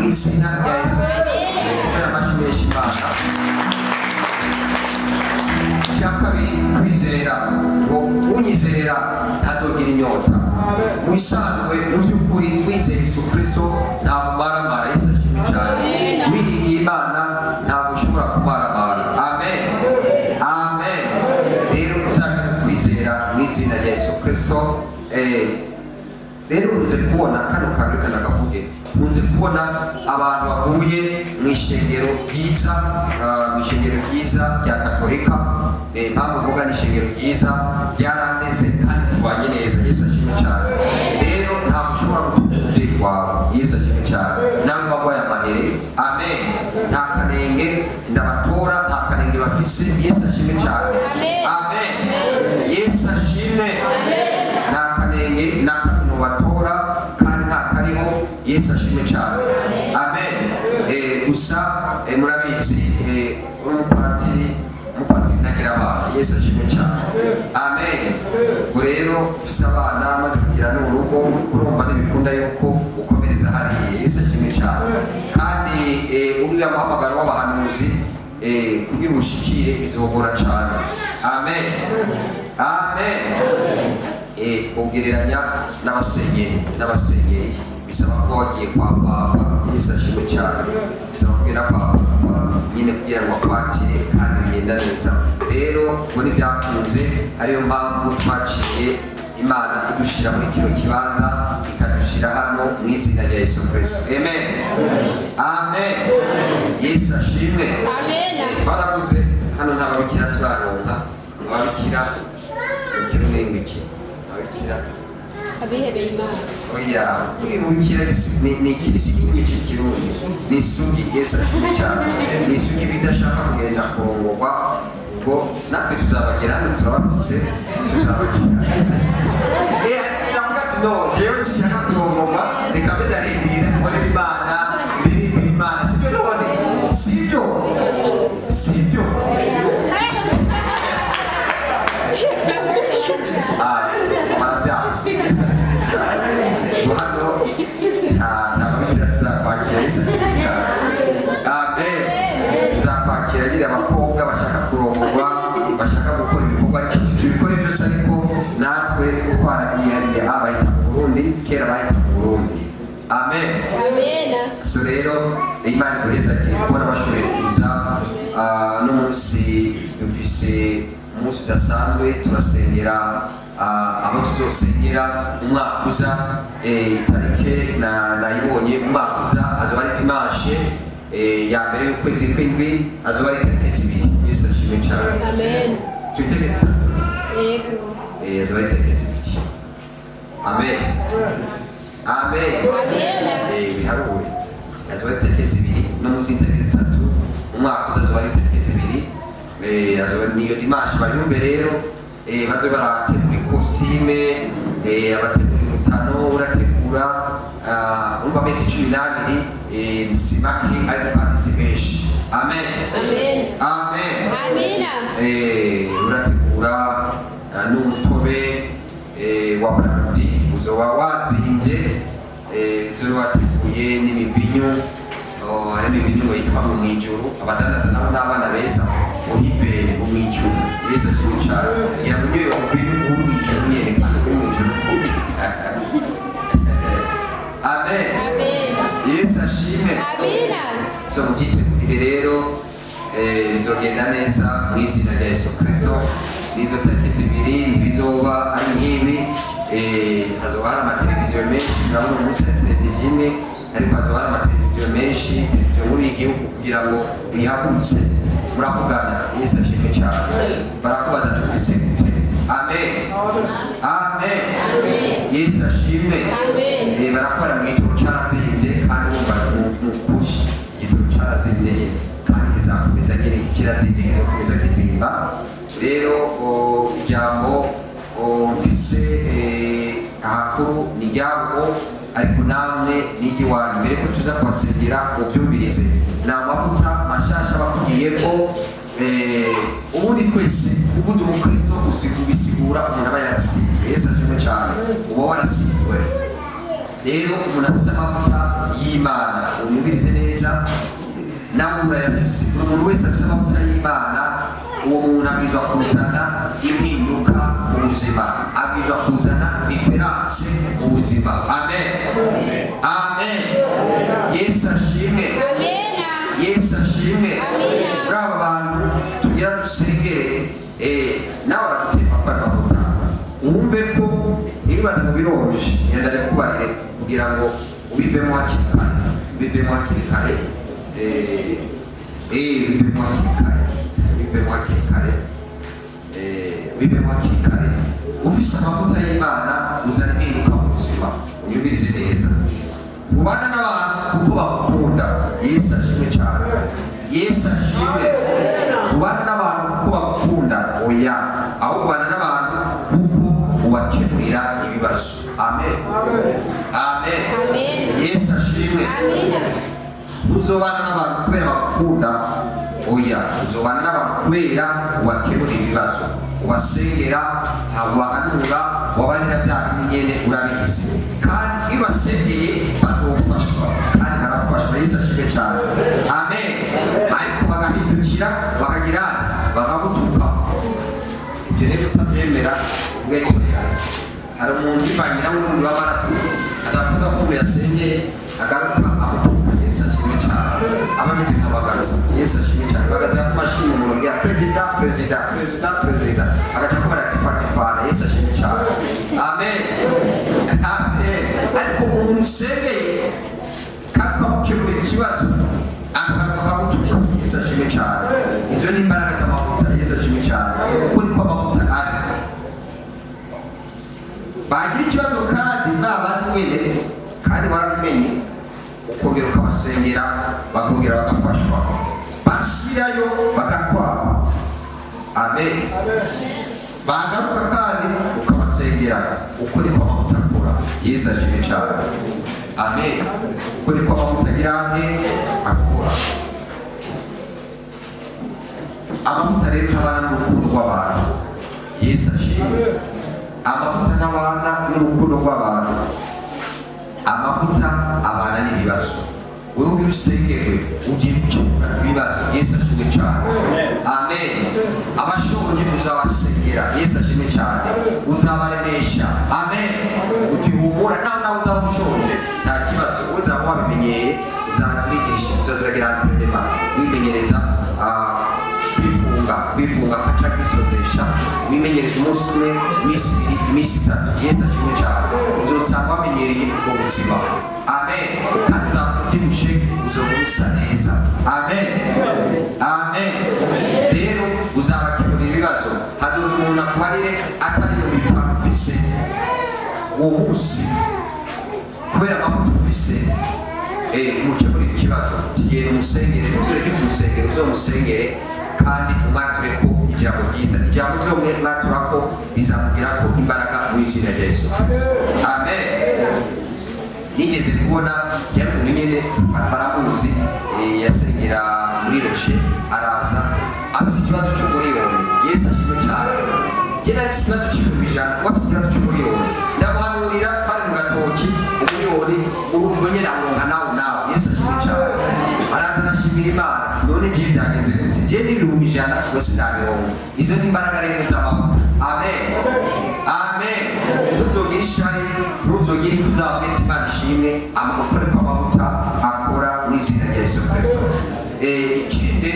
Izina rya Yesu Kristo, kubera amashyi menshi Imana. Icya kabiri, kwizera ngo unyizera ntazogira inyota. Mu bisanzwe, mu by'ukuri, wizeye Yesu Kristo nta maramara. Yesu ashimwe cyane. Wiringiye Imana ntabwo ushobora kumaramara. Amen, amen. Rero uzagira kwizera mu izina rya Yesu Kristo. Rero nkunze kubona kano kantu, reka ndakavuge. Nkunze kubona abantu bavuye mu ishengero ryiza, mu ishengero ryiza rya Katolika. Impamvu mvuga ni ishengero ryiza, ryarandeze kandi tubanye neza. Yesu ashimwe cyane. Rero ntabwo ushobora gutuka umubyeyi wawe. Yesu ashimwe cyane. Nawe wagwaye amahere. Amen. Nta kanenge ndabatora, nta kanenge bafise. Yesu ashimwe cyane. Amen. Yesu ashimwe. Nta kanenge na kamwe batora kandi nta kariho. Yesu ashimwe cyane. Amen. Gusa murabizi, umupadiri, umupadiri ntagira abana. Yesu ashimwe cyane. Amen. Ubwo rero ufise abana, amaze kugira n'urugo, urumva ntibikunda yuko ukomereza hariya. Yesu ashimwe cyane. Kandi uriya muhamagaro w'abahanuzi, kugira ubushikire bizogora cyane. Amen, amen. Twongereranya n'abasenyeri, n'abasenyeri bisaba kuba wagiye kwa papa. Yesu ashimwe cyane. Bisaba kugera kwa papa nyine kugira ngo akwakire kandi bigenda neza. Rero ngo ntibyakunze, ariyo mpamvu twaciye Imana idushyira muri kino kibanza, ikadushyira hano mu izina rya Yesu Kristo. Amen, amen. Yesu ashimwe. Twaravuze hano nta babikira turaronka. Ababikira mu Kirundi ni iki? Ababikira? Abihebeye Imana. Oya, kwibukira ni ikindi cy'ikirundi, ni isugi. Yesu ashimwe cyane. Ni isugi bidashaka kugenda kurongorwa. Ubwo natwe tuzabagera hano, turabafise, tuzabagira. Yesu ashimwe cyane. Ndavuga ati: "No, jewe sinshaka kurongorwa, reka mbe ndarindira nkorere Imana, ndirimbire Imana." Sibyo none? Sibyo, sibyo? Ah, barabyanze. Yesu ashimwe cyane. Ngo hano nta babikira tuzakwakira. Yesu ashimwe cyane. Amen. Tuzakwakira nyine abakobwa bashaka kurongorwa, bashaka gukora ibikorwa, ariko tubikore byose, ariko natwe twaragiye hariya. Bahita mu Burundi, kera bahita mu Burundi. Amen. Amen. So rero Imana iguhezagire kubona bashoboye kuza. No munsi dufise umunsi udasanzwe, turasengera abo tuzosengera umwaka uza. Itarike na nayibonye, umwaka uza azoba ari dimanche ya mbere y'ukwezi kw'indwi, azoba ari itariki 2. Yesu ashimwe cyane. Amen. Tuitariki 3. Yego. Azoba ari itariki 2. Amen, amen. Amen. Biharuwe, azoba ari itariki 2 no munsi y'itariki 3. Umwaka uza azoba ari itariki 2. Azoba niyo dimanche. Bayumve rero, bazobe barategura ikositime, abategura umutano, urategura. Urumva amezi 12 si make, ariko kandi si menshi. Amen. Amen. Amen. Amina. Urategura n'umutobe wa brandy uzoba wazimbye, uzoba wateguye n'imibinyu. Oh, harimo imibinyu ngo yitwa mu mwijuru. Abadandaza nabo n'abana beza, uhivere mu mwijuru. Yesu ashimwe cyane. Ngira ngo unyoye umubinyu uri mwijuru nyene kandi uri mwijuru. Amen. Amen. Yesu ashimwe. Amina. So mubyitegurire rero, bizogenda neza mu izina rya Yesu Kristo. N'izo tariki 2 ntibizoba ari nk'ibi. Hazoba hari amateleviziyo menshi. Murabona umunsi hari televiziyo imwe, ariko hazoba hari amateleviziyo menshi, televiziyo nkuru y'igihugu, kugira ngo uyihagurutse muravugana. Yesu ashimwe cyane. Barakubaza tufise gute? Amen, amen. Yesu ashimwe. Amen. Barakora mu gitoro cyarazimvye, kandi wumva ni ukuri, igitoro cyarazimvye nyine kandi kizakomeza nyine kirazimvye, kizakomeza kizimba. Rero ijambo mfise ahakuru ni ryabo, ariko namwe n'iry'iwanyu. Mbere ko tuza kubasengera, mubyumvirize. Ni amavuta mashasha bakubwiye ko ubundi twese ubuze umukristo ubisigura umuntu aba yarasizwe. Yesu ashimwe cyane. Uba warasizwe. Rero umuntu afite amavuta. y'Imana. Unyumvirize neza, nawe urayafise. Buri muntu wese afise amavuta y'Imana, uwo muntu abwirizwa kuzana impinduka mu buzima, abwirizwa kuzana différence mu buzima. Amen, amen. Yesu ashimwe. Amena. Yesu ashimwe. Amina. Muri aba bantu tugira dusengere, nawe aragutemba ko ayo mavuta, wumve ko ibibazo ngo biroroshye. Ngenda ndikubarire kugira ngo ubivemo hakiri kare, ubivemo hakiri kare, ubivemo hakiri kare, ubivemo hakiri kare, ubivemo hakiri kare. Ufise amavuta y'Imana uzana impinduka mu buzima. Unyumvirize neza, ubana n'abantu kuko bagukunda. Yesu ashimwe cyane, Yesu ashimwe. Ubana n'abantu kuko bagukunda? Oya, ahubwo ubana n'abantu kuko ubakemurira ibibazo. Amen, amen. Amen. Yesu ashimwe. Amina. Ntuzobana n'abantu kubera bagukunda, oya, uzobana n'abantu kubera ubakemurira ibibazo, ubasengera, ntabwo wahanura, wabarira bya bindi nyene urabizi. Kandi iyo ubasengeye bazofashwa, kandi barafashwa. Yesu ashimwe cyane, amen. Ariko bagahindukira bakagira bakagutuka. Ibyo rero utabyemera ubwekorera. Hari umuntu bivanye nawe n'umubiri w'amaraso adakunda ko umuntu yasenyeye agaruka amutuka. Yesu ashimwe cyane. Aba ameze nka Bagaza. Yesu ashimwe cyane. Bagaza yakumashima umuntu ya perezida, perezida, perezida, perezida, agaca kubara ati fata ifana. Yesu ashimwe cyane, amen, amen. Ariko umuntu usengeye kandi ukamukemurira ikibazo akagaruka akagutuka. Yesu ashimwe cyane. Izo ni imbaraga z'amavuta. Yesu ashimwe cyane. Uko niko amavuta ari. Bagira ikibazo kandi ba bandi nyene, kandi warabimenye, ukongera ukabasengera, bakongera bagafashwa, basubirayo bakakwaba. Amen. Bagaruka kandi ukabasengera. Uko niko amavuta akora. Yesu ashimwe cyane, amen. Uko niko amavuta agira akora. Amavuta rero ntabana n'urukundo rw'abantu. Yesu ashimwe. Amavuta ntabana n'urukundo rw'abantu, amavuta abana n'ibibazo. Wewe ugira usengewe, ugira ukemura ibibazo. Yesu ashimwe cyane, amen. Abashonje uzabasengera. Yesu ashimwe cyane. Uzabaremesha, amen. Uti humura, nawe nawe uzaba ushonje, nta kibazo. Uzaba wabimenyeye, uzaza urigisha, uzaza uragira entraînement, wimenyereza kwifunga, kwifunga kaca kwisozesha, wimenyereza umunsi umwe, iminsi 2, iminsi 3. Yesu ashimwe cyane. Uzosanga wamenyereye ubwo buzima, amen. Kandi uzaba ubyibushe, uzoba usa neza. Amen, amen. Rero uzabakemurira ibibazo. Hazoza umuntu akubarire atari 50,000 ufise uwo munsi, kubera amavuta ufise, umukemurira ikibazo. Tugenda umusengere, ntuzureke kumusengera, uzomusengere kandi umwature ko ijambo ryiza. Ijambo uzomwatura ko rizamugira ko imbaraga mu izina rya Yesu Kristo, amen. Nigeze kubona, yari umuntu nyene baramuzi, yasengera muri roche, araza afite ikibazo cy'umuriyoni. Yesu ashimwe cyane. Njye nari mfite ikibazo cy'ibihumbi 100, we afite ikibazo cy'umuriyoni. Ndamuhanurira bari mu gatoki, umuriyoni urubwo nyene amuronka nawe nawe. Yesu ashimwe cyane. Araza arashimira Imana. None jewe byagenze gute? Jewe n'ibihumbi 100 we sinabironka. Izo ni imbaraga rero z'amavuta. Amen, amen. Ntuzogire ishari, ntuzogire icyo uzavuga ati Imana ishimwe. Amukore ko amavuta akora mu izina rya Yesu Kristo. Ikindi,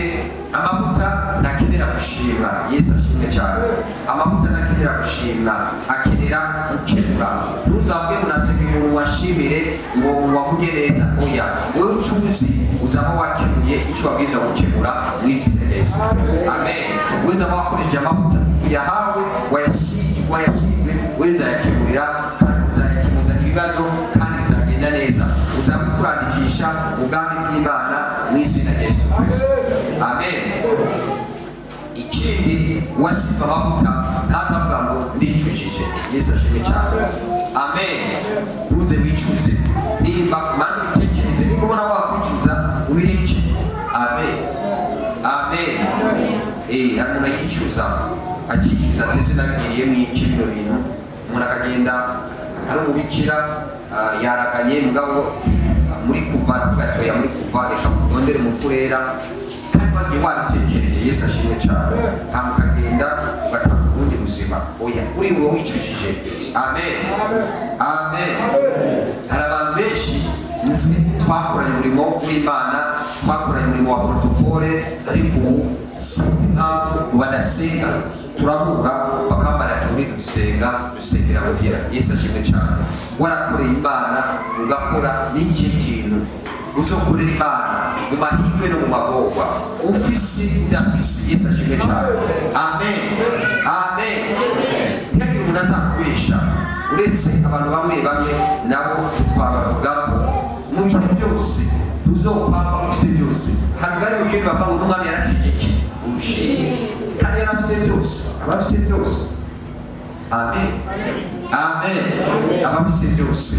amavuta ntakenera gushimwa. Yesu ashimwe cyane. Amavuta ntakenera gushimwa, akenera gukemura. Ntuzavuge ngo nasenge umuntu washimire, ngo wavuge neza. Oya, wewe icyo uzi, uzaba wakemuye icyo wabwirizwa gukemura mu izina rya Yesu Kristo, amen. Wewe uzaba wakoresheje amavuta uyahawe, wayasizwe, wewe uzayakemurira kandi uzayakemuza ibibazo kandi bizagenda neza. Uzaba kurandikisha ubwami bw'Imana mu izina rya Yesu Kristo, amen. Ikindi, uwasizwe amavuta ntazavuga ngo ndicujije. Yesu ashimwe cyane, amen. Ntuze wicuze. Nimba manza ubitekereze, nimba ubona wakwicuza ubireke. Amen, amen. Hari umuntu yicuza, akicuza ati ese nabigiriyemo iki bino bintu? Umuntu akagenda ari umubikira, yaraganye, mugabo muri Muri kuva aravuga ati: "Oya, muri kuva, reka mudondere umufurera." Kandi wagiye wabitekereje. Yesu ashimwe cyane. Hama ukagenda ugatanga ubundi buzima. Oya, uri wowe wicujije. Amen, amen. Hari abantu benshi nzi twakoranye umurimo w'Imana, twakoranye umurimo wa protocole, ariko ubu sinzi impamvu badasenga. Turahura bakambara, turi dusenga, dusengera muhira. Yesu ashimwe cyane. Warakoreye Imana, ugakora n'icyo kintu uzokorera Imana mu mahirwe no mu magorwa, ufise, udafise. Yesu ashimwe cyane. Amen, amen. Ntihagire umuntu azakubesha, uretse abantu bamwe bamwe nabo ntitwabavuga ko mu bihe byose tuzokwamba ufite byose. Hari ubwari bukiri bavuga ngo n'umwami yarategeke urushinge kandi yarafite byose. Abafite byose, amen, amen, abafite byose.